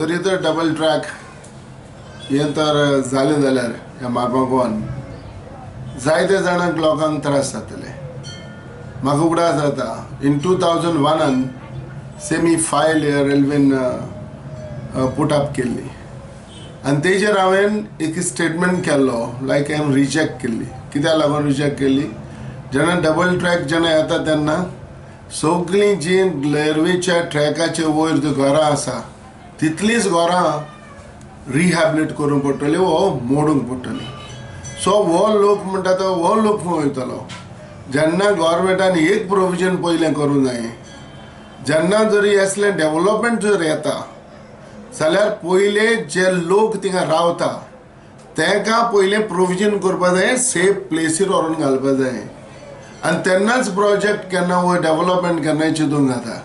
तरी तर double track हें तर जालें जाल्यार ह्या मार्मागोवान जायते जाणांक, लोकांक त्रास जातले. म्हाका उगडास जाता, इन 2001न सेमी फायल रेल्वेन पुटअप केल्ली आनी तेजेर हांवें एक स्टेटमेंट केल्लो, लायक हांवें रिजेक्ट केल्ली. कित्याक लागून रिजेक्ट केल्ली? जेन्ना डबल ट्रॅक जेन्ना येता तेन्ना सगळीं जीं रेल्वेच्या ट्रॅकाचे वयर जी घरां आसा, तितलींच घरां रिहॅबिलिट करूंक पडटली वो मोडूंक पडटली. सो हो लोक म्हणटा तो हो लोक खंय वयतलो? जेन्ना गोवोरमेंटान एक प्रोविजन पयलें करूंक जाय, जेन्ना जरी असलें डेवलपमेंट जर येता जाल्यार पयले जे लोक थिंगा रावता तेंकां पयलें प्रोविजन करपा जाय, सेफ प्लेसीर व्हरून घालपा जाय आनी तेन्नाच प्रोजेक्ट केन्ना वो डेवलपमेंट केन्नाय चिंतूंक जाता.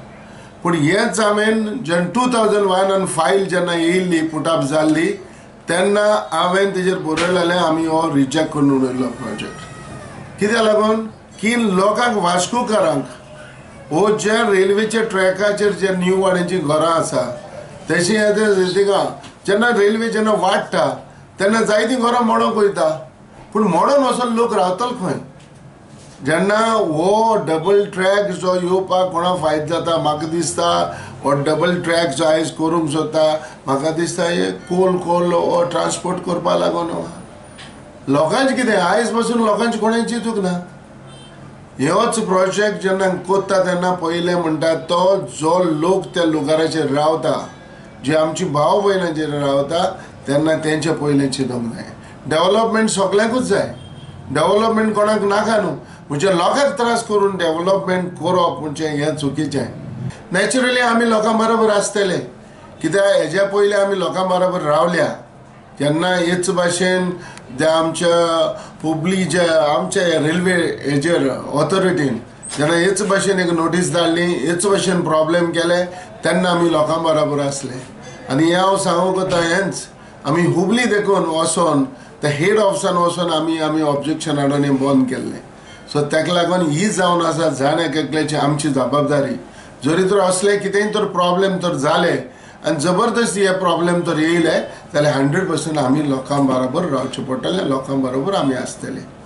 पूण हेच हांवें जेन्ना 2001न फायल जेन्ना येयल्ली, पुटअप जाल्ली, तेन्ना हांवें तेजेर बरयलेलें, आमी हो रिजेक्ट करून उडयलो प्रोजेक्ट. कित्याक लागून की लोकांक, वास्कोकारांक हो जे रेल्वेच्या ट्रॅकाचेर जे न्यू वाड्यांची घरां आसा, तशें थिंगा जेन्ना रेल्वे जेन्ना वाडटा तेन्ना जायतीं घरां मोडोंक वयता. पूण मोडोन वचोन लोक रावतलो खंय? जेन्ना हो डबल ट्रॅक जो येवपाक कोणा फायदो जाता? म्हाका दिसता हो डबल ट्रॅक जो आयज करूंक सोदता, म्हाका दिसता हे कोल कोल हो ट्रान्सपोर्ट करपा लागून. लोकांचें कितें? आयज पासून लोकांचें कोणें चिंतूंक ना. होच प्रोजेक्ट जेन्ना कोत्ता तेन्ना पयलें म्हणटा तो जो लोक त्या लुगाराचेर रावता, जे आमची भाव भयणांचेर रावता, तेन्ना तेंचे पयलें चिंतूंक जाय. डेवलपमेंट सगल्यांकूच जाय, डेवलपमेंट कोणाक नाका न्हू. म्हणजे लोकांक त्रास करून डेवलपमेंट करप म्हणजे हें चुकीचें. नॅचरली आमी लोकां बरोबर आसतले, कित्याक हेज्या पयलीं आमी लोकां बरोबर रावल्या. जेन्ना हेच भाशेन जे आमच्या हुबली जे आमच्या रेल्वे हेजेर ऑथॉरिटीन जेन्ना हेच भाशेन एक नोटीस धाडली, हेच भाशेन प्रॉब्लेम केले, तेन्ना आमी लोकां बरोबर आसले. आनी हें हांव सांगूंक वता हेंच, आमी हुबली देखून वचोन त्या हेड ऑफिसान वचोन आमी ऑब्जेक्शन हाडून हें बंद केल्लें. सो ताका लागून ही जावन आसा जाण एक एकल्याची आमची जबाबदारी. जरी तर असले कितेंय तर प्रॉब्लेम तर जाले आनी जबरदस्ती हे प्रॉब्लेम तर येयले जाल्यार 100% आमी लोकां बरोबर रावचें पडटलें, लोकां बरोबर आमी आसतले.